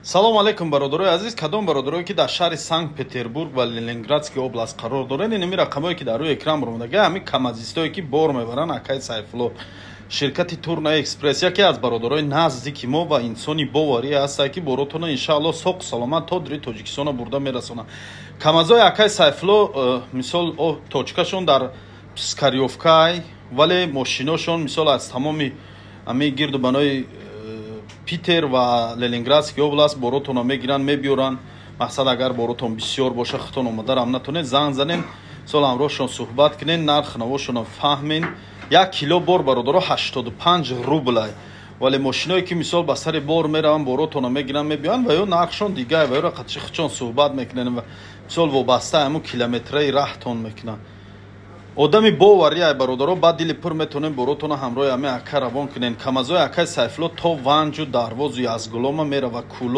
Салом алейкум, бародарои азиз. Кадом бародарое, ки дар шаҳри Санкт Петербург ва Ленинградский область қарор доранд, инами рақамое, ки дар рӯи экран баромадага, ҳамин камазистое, ки бор мебаранд. Акай Сайфулло, ширкати Турна Экспресс, яке аз бародарои наздики мо ва инсони боварӣ ҳастад, ки боротона иншаалло соқу саломат то дури Тоҷикистона бурда мерасонад. Камазои акай Сайфулло, мисол, точкашон дар Пискарёвкай, вале мошиношон, мисол, аз тамоми ҳамин гирду банои Питер ва Ленинградский область боротонро мегиранд, мебиёранд. Мақсад, агар боротон бисёр боша, худтон омадарам натонед, занг занен, мисол, ҳамроҳшон суҳбат кунен, нарх навошонро фаҳмен. 1 кило бор, бародаро, 85 рублай, вале мошиное, ки, мисол, ба сари бор мераванд, боротонро мегиранд, мебиёранд, ва ё нархшон дигар, ва ёро қатши худшон суҳбат мекунанд ва, мисол, вобаста ҳамун километраи раҳтон мекунанд. Одами боварӣ ай, бародаро, баъд дили пур метавонем боротона ҳамроҳи ҳамин ака равон кунем. Камазои акай Сайфулло то Ванҷу, Дарвозу, Язгулома мерава, Куло.